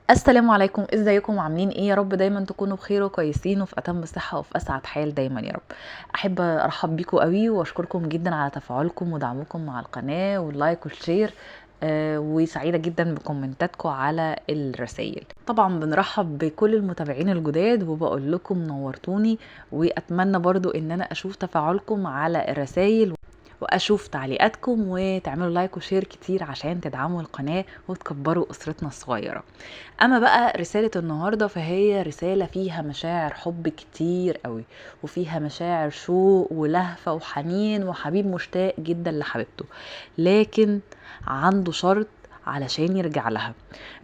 السلام عليكم، ازيكم عاملين ايه؟ يا رب دايما تكونوا بخير وكويسين وفي اتم صحة وفي اسعد حال دايما يا رب. احب ارحب بيكم قوي واشكركم جدا على تفاعلكم ودعمكم مع القناة وال like وال share، وسعيدة جدا بكومنتاتكم على الرسائل. طبعا بنرحب بكل المتابعين الجداد وبقول لكم نورتوني، واتمنى برضو ان انا اشوف تفاعلكم على الرسائل واشوف تعليقاتكم وتعملوا like و share كتير عشان تدعموا القناة وتكبروا اسرتنا الصغيرة. اما بقى رسالة النهاردة فهي رسالة فيها مشاعر حب كتير قوي، وفيها مشاعر شوق ولهفة وحنين وحبيب مشتاق جدا لحبيبته، لكن عنده شرط علشان يرجع لها.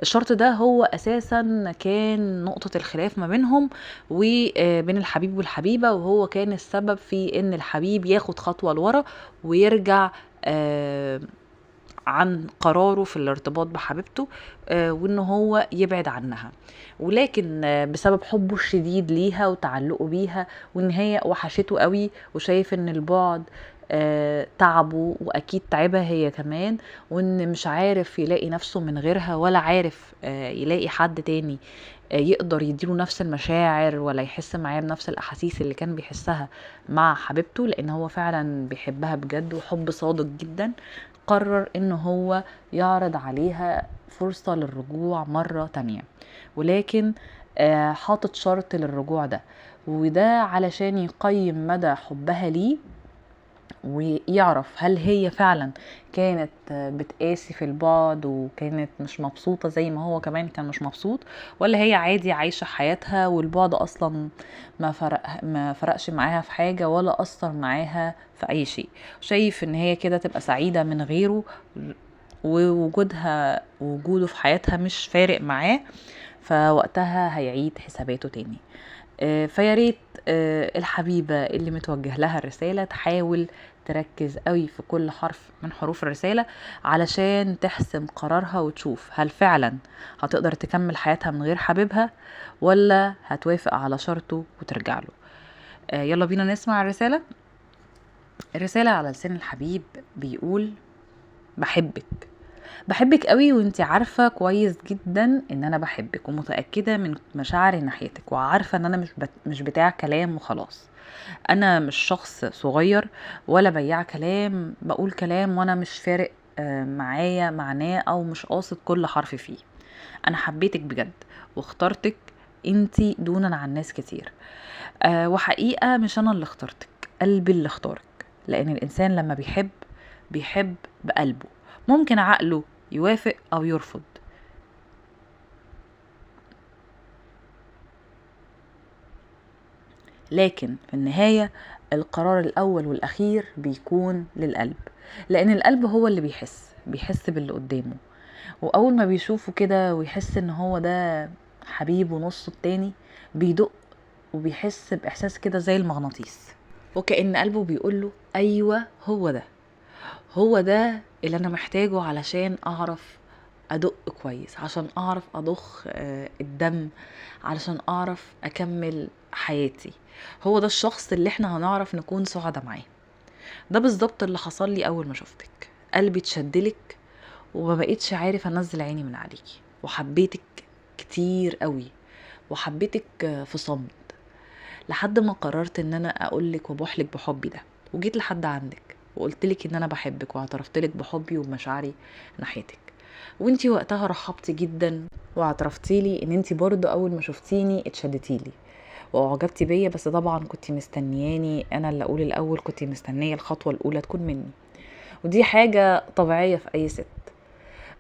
الشرط ده هو اساسا كان نقطة الخلاف ما بينهم وبين الحبيب والحبيبة، وهو كان السبب في ان الحبيب ياخد خطوة لورا ويرجع عن قراره في الارتباط بحبيبته، وان هو يبعد عنها، ولكن بسبب حبه الشديد ليها وتعلقه بيها وان هي وحشته قوي وشايف ان البعد تعبه واكيد تعبها هي كمان، وان مش عارف يلاقي نفسه من غيرها ولا عارف يلاقي حد تاني يقدر يديله نفس المشاعر ولا يحس معاه بنفس الاحاسيس اللي كان بيحسها مع حبيبته، لان هو فعلا بيحبها بجد وحب صادق جدا. قرر ان هو يعرض عليها فرصة للرجوع مرة تانية، ولكن حاطط شرط للرجوع ده، وده علشان يقيم مدى حبها ليه ويعرف هل هي فعلا كانت بتقاسي في البعد وكانت مش مبسوطة زي ما هو كمان كان مش مبسوط، ولا هي عادي عايشة حياتها والبعد أصلا ما فرقش معاها في حاجة ولا أثر معاها في أي شيء. شايف إن هي كده تبقى سعيدة من غيره ووجودها وجوده في حياتها مش فارق معاه، فوقتها هيعيد حساباته تاني. فياريت الحبيبة اللي متوجه لها الرسالة تحاول تركز قوي في كل حرف من حروف الرسالة علشان تحسم قرارها وتشوف هل فعلا هتقدر تكمل حياتها من غير حبيبها ولا هتوافق على شرطه وترجع له. يلا بينا نسمع الرسالة. الرسالة على لسان الحبيب بيقول: بحبك، بحبك قوي، وانتي عارفة كويس جدا ان انا بحبك ومتأكدة من مشاعري ناحيتك، وعارفة ان انا مش بتاع كلام وخلاص. انا مش شخص صغير ولا بياع كلام، بقول كلام وانا مش فارق معايا معناه او مش قاصد كل حرف فيه. انا حبيتك بجد واخترتك انتي دونا عن ناس كتير، وحقيقة مش انا اللي اخترتك، قلبي اللي اختارك، لان الانسان لما بيحب بيحب بقلبه، ممكن عقله يوافق أو يرفض، لكن في النهاية القرار الأول والأخير بيكون للقلب، لأن القلب هو اللي بيحس باللي قدامه، وأول ما بيشوفه كده ويحس إن هو ده حبيبه نصه التاني بيدق وبيحس بإحساس كده زي المغناطيس، وكأن قلبه بيقوله أيوة هو ده، هو ده اللي أنا محتاجه علشان أعرف أدق كويس، عشان أعرف أضخ الدم، علشان أعرف أكمل حياتي. هو ده الشخص اللي احنا هنعرف نكون سعداء معاه. ده بالظبط اللي حصل لي أول ما شفتك، قلبي اتشدلك وما بقيتش عارف أنزل عيني من عليكي، وحبيتك كتير قوي، وحبيتك في صمت، لحد ما قررت إن أنا أقولك وأبوحلك بحبي ده، وجيت لحد عندك وقلتلك ان انا بحبك واعترفتلك بحبي وبمشاعري ناحيتك، وانتي وقتها رحبتي جدا واعترفتيلي ان انتي برضو اول ما شفتيني اتشدتيلي واعجبتي بيا، بس طبعا كنتي مستنياني انا اللي اقول الاول، كنتي مستنيه الخطوة الاولى تكون مني، ودي حاجة طبيعية في اي ست.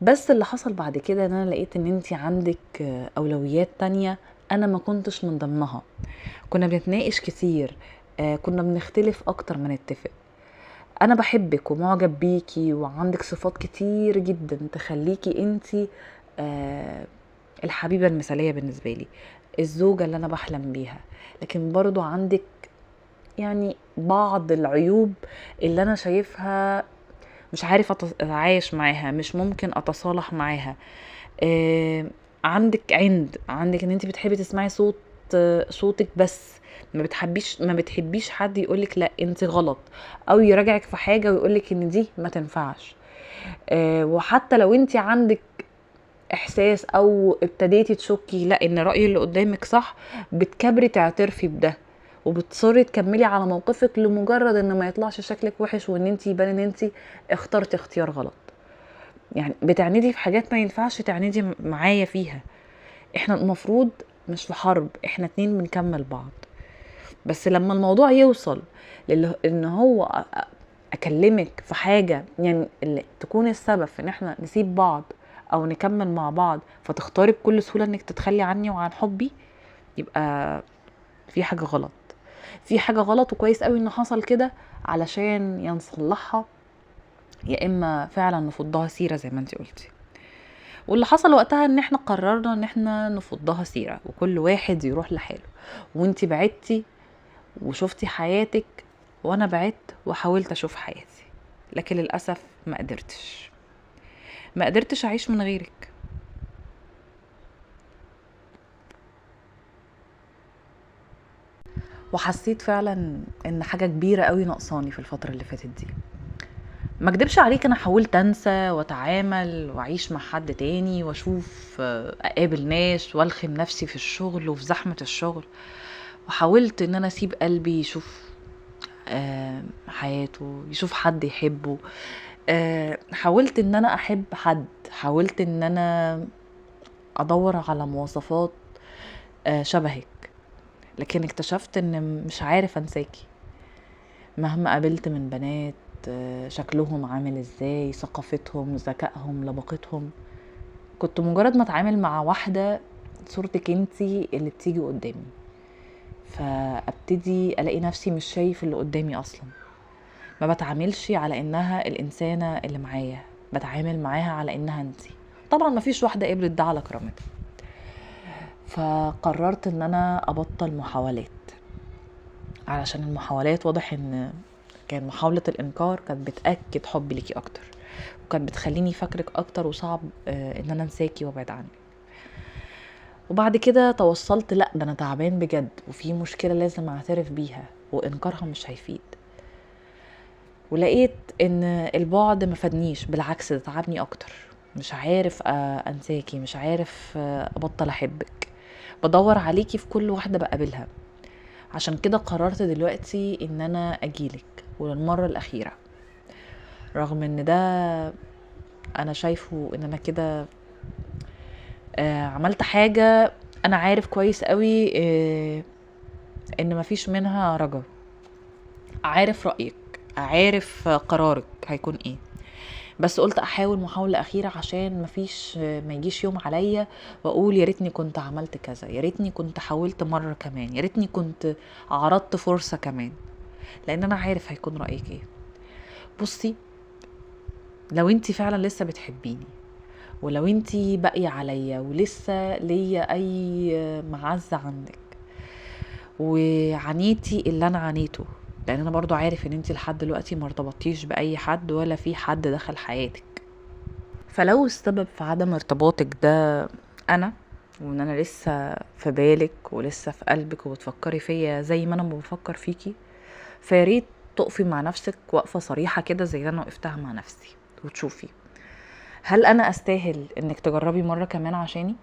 بس اللي حصل بعد كده ان انا لقيت ان انتي عندك اولويات تانية انا ما كنتش من ضمنها. كنا بنتناقش كتير، كنا بنختلف اكتر ما نتفق. انا بحبك ومعجب بيكي وعندك صفات كتير جدا تخليكي انتي الحبيبة المثالية بالنسبة لي، الزوجة اللي انا بحلم بيها، لكن برضو عندك بعض العيوب اللي انا شايفها مش عارفة اتعايش معاها، مش ممكن اتصالح معاها. عندك عند، عندك ان انتي بتحبي تسمعي صوتك بس، ما بتحبيش حد يقولك لا انت غلط، او يراجعك في حاجة ويقولك ان دي ما تنفعش. وحتى لو انت عندك احساس او ابتديتي تشكي لا ان رأي اللي قدامك صح، بتكبري تعترفي بده وبتصري تكملي على موقفك لمجرد ان ما يطلعش شكلك وحش وان انت يبان ان انت اخترتي اختيار غلط. يعني بتعندي في حاجات ما ينفعش تعندي معايا فيها. احنا المفروض مش في حرب، احنا اتنين بنكمل بعض. بس لما الموضوع يوصل ان هو اكلمك في حاجة يعني اللي تكون السبب في ان احنا نسيب بعض او نكمل مع بعض، فتختاري بكل سهولة انك تتخلي عني وعن حبي، يبقى في حاجة غلط، في حاجة غلط. وكويس قوي ان حصل كده علشان يا نصلحها يا اما فعلا نفضها سيرة زي ما انتي قلتي. واللي حصل وقتها ان احنا قررنا ان احنا نفضها سيرة وكل واحد يروح لحاله، وانتي بعدتي وشفتي حياتك وانا بعدت وحاولت اشوف حياتي، لكن للأسف ما قدرتش، ما قدرتش اعيش من غيرك. وحسيت فعلا ان حاجة كبيرة قوي نقصاني في الفترة اللي فاتت دي. ما اكدبش عليك، انا حاولت انسى واتعامل واعيش مع حد تاني واشوف اقابل ناس والخم نفسي في الشغل وفي زحمة الشغل، وحاولت ان انا اسيب قلبي يشوف حياته، يشوف حد يحبه. حاولت ان انا احب حد، حاولت ان انا ادور على مواصفات شبهك، لكن اكتشفت ان مش عارف انساكي. مهما قابلت من بنات شكلهم عامل ازاي، ثقافتهم، ذكائهم، لباقتهم، كنت مجرد ما اتعامل مع واحدة صورتك انتي اللي بتيجي قدامي، فابتدي الاقي نفسي مش شايف اللي قدامي اصلا. ما بتعاملش على انها الانسانة اللي معايا، بتعامل معاها على انها انتي. طبعا ما فيش واحدة قبلت ده على كرامتها. فقررت ان انا ابطل محاولات، علشان المحاولات واضح ان كان محاولة الانكار كانت بتأكد حبي ليكي اكتر، وكانت بتخليني فاكرك اكتر، وصعب ان انا انساكي وابعد عنك. وبعد كده توصلت لا ده انا تعبان بجد وفي مشكلة لازم اعترف بيها وانكارها مش هيفيد. ولقيت ان البعد ما فادنيش، بالعكس ده تعبني اكتر. مش عارف انساكي، مش عارف ابطل احبك، بدور عليكي في كل واحدة بقابلها. عشان كده قررت دلوقتي ان انا اجيلك وللمرة الاخيرة، رغم ان ده انا شايفه ان انا كده عملت حاجة انا عارف كويس قوي ان مفيش منها رجا. عارف رأيك، عارف قرارك هيكون ايه، بس قلت احاول محاولة اخيرة عشان ما يجيش يوم عليا واقول يا ريتني كنت عملت كذا، يا ريتني كنت حاولت مرة كمان، يا ريتني كنت عرضت فرصة كمان، لان انا عارف هيكون رأيك ايه. بصي، لو انتي فعلا لسه بتحبيني، ولو انتي باقية عليا ولسه ليا اي معزة عندك، وعانيتي اللي انا عانيته، لان انا برضو عارف ان انتي لحد دلوقتي ما ارتبطتيش باي حد ولا في حد دخل حياتك، فلو السبب في عدم ارتباطك ده انا، وان انا لسه في بالك ولسه في قلبك وبتفكري فيا زي ما انا بفكر فيكي، فياريت تقفي مع نفسك وقفة صريحة كده زي اللي انا وقفتها مع نفسي، وتشوفي هل انا استاهل انك تجربي مرة كمان عشاني؟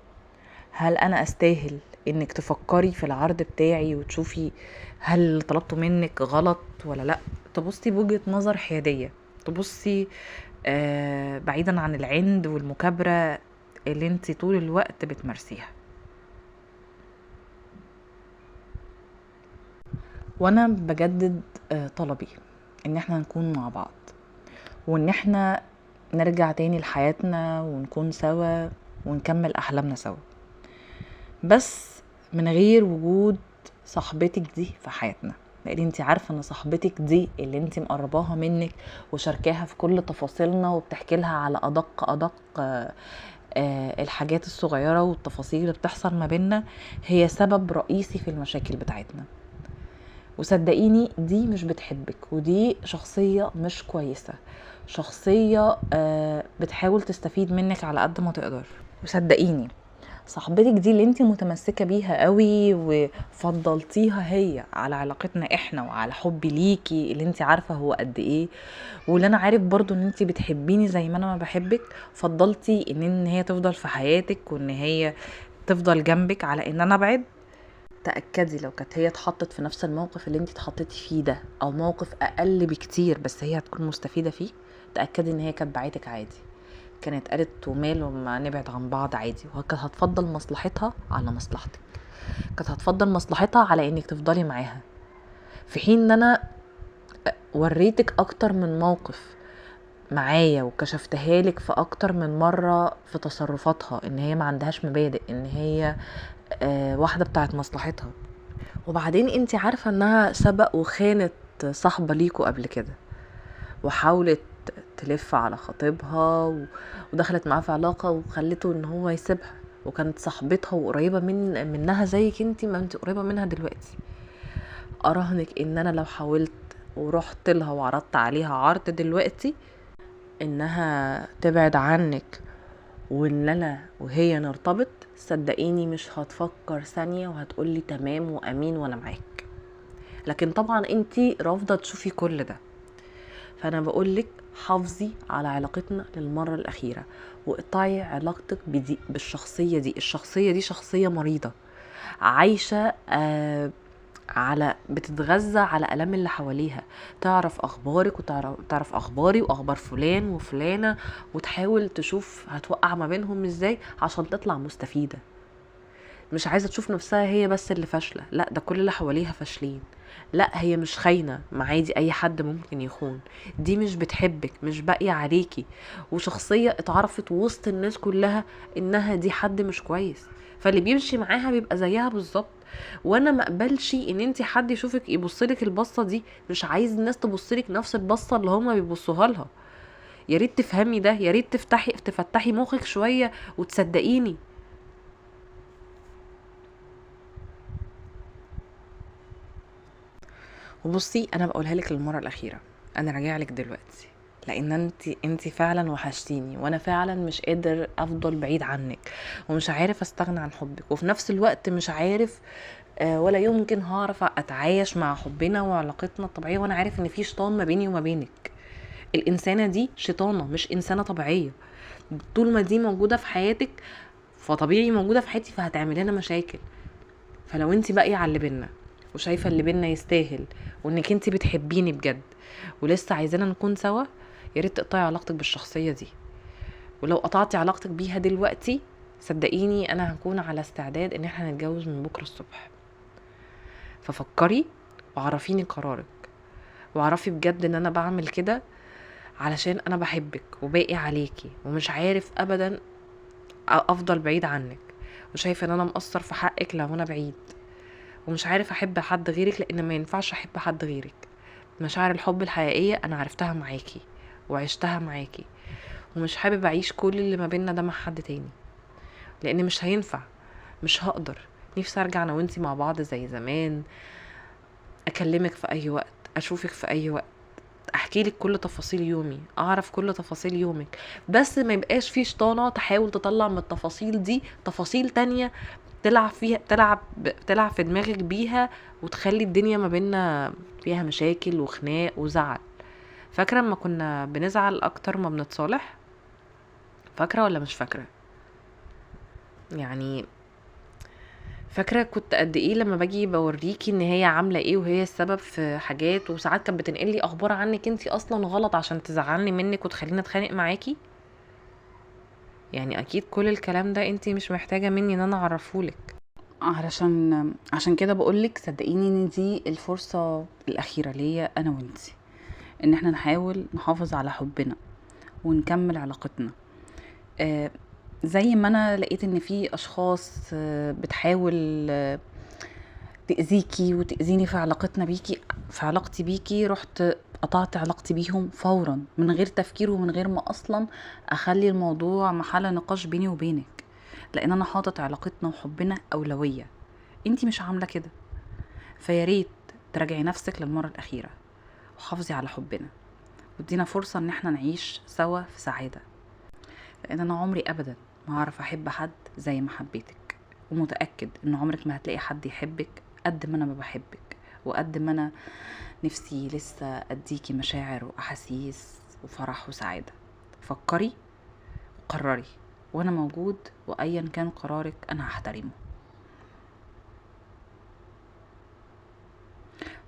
هل انا استاهل انك تفكري في العرض بتاعي وتشوفي هل اللي طلبته منك غلط ولا لا؟ تبصي بوجهة نظر حيادية، تبصي بعيدا عن العند والمكابرة اللي انت طول الوقت بتمارسيها. وانا بجدد طلبي ان احنا نكون مع بعض، وان احنا نرجع تاني لحياتنا ونكون سوا ونكمل احلامنا سوا، بس من غير وجود صاحبتك دي في حياتنا، لان انت عارفه ان صاحبتك دي اللي انت مقرباها منك وشاركاها في كل تفاصيلنا وبتحكي لها على ادق الحاجات الصغيره والتفاصيل اللي بتحصل ما بيننا، هي سبب رئيسي في المشاكل بتاعتنا. وصدقيني دي مش بتحبك، ودي شخصيه مش كويسه، شخصيه بتحاول تستفيد منك على قد ما تقدر. وصدقيني صاحبتك دي اللي انت متمسكة بيها قوي وفضلتيها هي على علاقتنا احنا وعلى حبي ليكي اللي انت عارفة هو قد ايه، واللي انا عارف برضو ان انت بتحبيني زي ما انا ما بحبك، فضلتي ان هي تفضل في حياتك وان هي تفضل جنبك على ان انا ابعد. تأكدي لو كانت هي اتحطت في نفس الموقف اللي انت اتحطيتي فيه ده او موقف اقل بكتير بس هي هتكون مستفيدة فيه، تأكدي ان هي كانت بعتك عادي، كانت قالت وماله ما نبعد عن بعض عادي، وكانت هتفضل مصلحتها على مصلحتك، كانت هتفضل مصلحتها على انك تفضلي معاها. في حين ان انا وريتك اكتر من موقف معايا وكشفتها لك في اكتر من مرة في تصرفاتها ان هي ما عندهاش مبادئ، ان هي واحدة بتاعت مصلحتها. وبعدين انت عارفة انها سبق وخانت صاحبة ليكوا قبل كده، وحاولت تلف على خطيبها ودخلت معاه في علاقة وخلته ان هو يسيبها، وكانت صاحبتها وقريبة منها زيك انت ما انت قريبة منها دلوقتي. اراهنك ان انا لو حاولت ورحت لها وعرضت عليها عرض دلوقتي انها تبعد عنك وان انا وهي نرتبط، صدقيني مش هتفكر ثانية وهتقولي تمام وامين وانا معاك. لكن طبعا انتي رافضة تشوفي كل ده. فانا بقولك حافظي على علاقتنا للمرة الأخيرة، واقطعي علاقتك بالشخصية دي. الشخصية دي شخصية مريضة، عايشة بتتغذى على ألم اللي حواليها، تعرف أخبارك وتعرف أخباري وأخبار فلان وفلانة، وتحاول تشوف هتوقع ما بينهم إزاي عشان تطلع مستفيدة. مش عايزة تشوف نفسها هي بس اللي فاشلة، لا ده كل اللي حواليها فاشلين. لا هي مش خاينة، ما عادي أي حد ممكن يخون، دي مش بتحبك، مش باقية عليكي، وشخصية اتعرفت وسط الناس كلها إنها دي حد مش كويس، فاللي بيمشي معاها بيبقى زيها بالظبط. وانا ما اقبلش ان انت حد يشوفك يبصلك البصة دي، مش عايز الناس تبصلك نفس البصة اللي هما بيبصوها لها. يا ريت تفهمي ده، يا ريت تفتحي مخك شوية وتصدقيني. وبصي انا بقولها لك للمرة الأخيرة، انا راجع لك دلوقتي لان انت فعلا وحشتيني، وانا فعلا مش قادر افضل بعيد عنك، ومش عارف استغنى عن حبك، وفي نفس الوقت مش عارف ولا يمكن هعرف اتعايش مع حبنا وعلاقتنا الطبيعية، وانا عارف ان في شيطان ما بيني وما بينك. الانسانة دي شيطانة، مش انسانة طبيعية. طول ما دي موجودة في حياتك فطبيعي موجودة في حياتي، فهتعمل لنا مشاكل. فلو انت باقية على اللي بينا وشايفة اللي بينا يستاهل، وانك انت بتحبيني بجد ولسه عايزانا نكون سوا، يا ريت تقطعي علاقتك بالشخصية دي. ولو قطعتي علاقتك بيها دلوقتي صدقيني انا هكون على استعداد ان احنا نتجوز من بكرة الصبح. ففكري وعرفيني قرارك، وعرفي بجد ان انا بعمل كده علشان انا بحبك وباقي عليكي، ومش عارف ابدا افضل بعيد عنك، وشايفة ان انا مقصر في حقك لو انا بعيد، ومش عارف احب حد غيرك لان ما ينفعش احب حد غيرك. مشاعر الحب الحقيقية انا عرفتها معاكي وعشتها معاكي، ومش حابب اعيش كل اللي ما بيننا ده مع حد تاني لان مش هينفع، مش هقدر. نفسي ارجع انا وانتي مع بعض زي زمان، اكلمك في اي وقت، اشوفك في اي وقت، احكي لك كل تفاصيل يومي، اعرف كل تفاصيل يومك، بس ما يبقاش في شيطانة تحاول تطلع من التفاصيل دي تفاصيل تانية تلعب فيها، تلعب في دماغك بيها، وتخلي الدنيا ما بيننا فيها مشاكل وخناق وزعل. فاكرة اما كنا بنزعل اكتر ما بنتصالح؟ فاكرة ولا مش فاكرة؟ فاكرة كنت قد ايه لما باجي بوريكي ان هي عاملة ايه وهي السبب في حاجات، وساعات كانت بتنقلي اخبار عنك انتي اصلا غلط عشان تزعلني منك وتخليني اتخانق معاكي. اكيد كل الكلام ده انتي مش محتاجة مني ان انا اعرفهولك. عشان كده بقولك صدقيني ان دي الفرصة الاخيرة ليا انا وانتي، ان احنا نحاول نحافظ على حبنا ونكمل علاقتنا. زي ما انا لقيت ان في اشخاص بتحاول تأذيكي وتأذيني في علاقتنا بيكي، في علاقتي بيكي، رحت قطعت علاقتي بيهم فورا من غير تفكير ومن غير ما اصلا اخلي الموضوع محل نقاش بيني وبينك، لان انا حاطط علاقتنا وحبنا اولوية. انتي مش عاملة كده، فياريت تراجعي نفسك للمرة الاخيرة وحافظي على حبنا وادينا فرصة ان احنا نعيش سوا في سعادة، لان انا عمري ابدا ما هعرف احب حد زي ما حبيتك، ومتأكد ان عمرك ما هتلاقي حد يحبك قد ما انا ما بحبك، وقد ما انا نفسي لسه اديكي مشاعر واحاسيس وفرح وسعادة. فكري وقرري، وانا موجود، وايا كان قرارك انا هحترمه.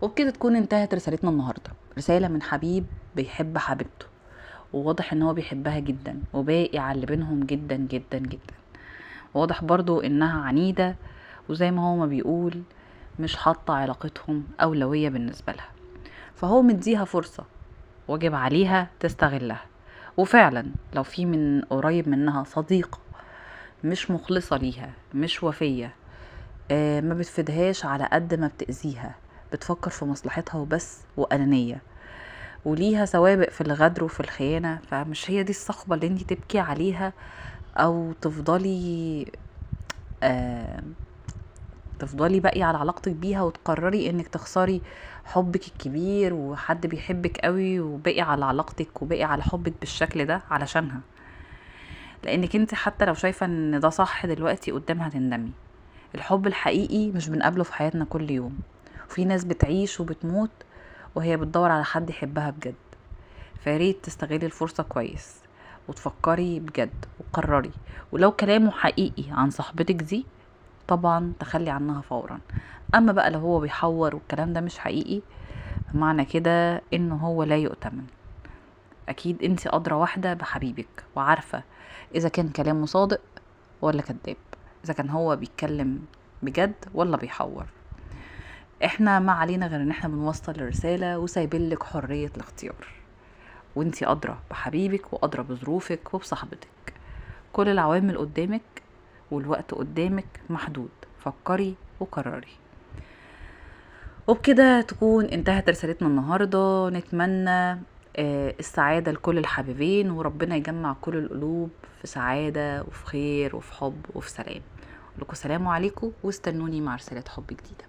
وبكده تكون انتهت رسالتنا النهاردة. رسالة من حبيب بيحب حبيبته، وواضح ان هو بيحبها جدا وباقي على اللي بينهم جدا جدا جدا. واضح برضو انها عنيدة، وزي ما هو ما بيقول مش حاطة علاقتهم أولوية بالنسبة لها، فهو مديها فرصة واجب عليها تستغلها. وفعلا لو في من قريب منها صديقة مش مخلصة ليها، مش وفية، ما بتفيدهاش على قد ما بتأذيها، بتفكر في مصلحتها وبس، وأنانية، وليها سوابق في الغدر وفي الخيانة، فمش هي دي الصحبة اللي انتي تبكي عليها او تفضلي باقية على علاقتك بيها وتقرري انك تخسري حبك الكبير وحد بيحبك قوي وباقي على علاقتك وباقي على حبك بالشكل ده علشانها. لانك انت حتى لو شايفة ان ده صح دلوقتي قدامها تندمي. الحب الحقيقي مش بنقابله في حياتنا كل يوم، وفي ناس بتعيش وبتموت وهي بتدور على حد يحبها بجد. فياريت تستغلي الفرصة كويس وتفكري بجد وقرري، ولو كلامه حقيقي عن صاحبتك دي طبعا تخلي عنها فورا. اما بقى لو هو بيحور والكلام ده مش حقيقي، معنى كده انه هو لا يؤتمن. اكيد انتي ادرى واحدة بحبيبك وعارفة اذا كان كلامه صادق ولا كذاب، اذا كان هو بيتكلم بجد ولا بيحور. احنا ما علينا غير ان احنا بنوصل الرسالة وسايبين لك حرية الاختيار، وانتي ادرى بحبيبك وادرى بظروفك وبصاحبتك. كل العوامل قدامك والوقت قدامك محدود، فكري وقرري. وبكده تكون انتهت رسالتنا النهاردة. نتمنى السعادة لكل الحبيبين، وربنا يجمع كل القلوب في سعادة وفي خير وفي حب وفي سلام. لكم سلام عليكم، واستنوني مع رسالة حب جديدة.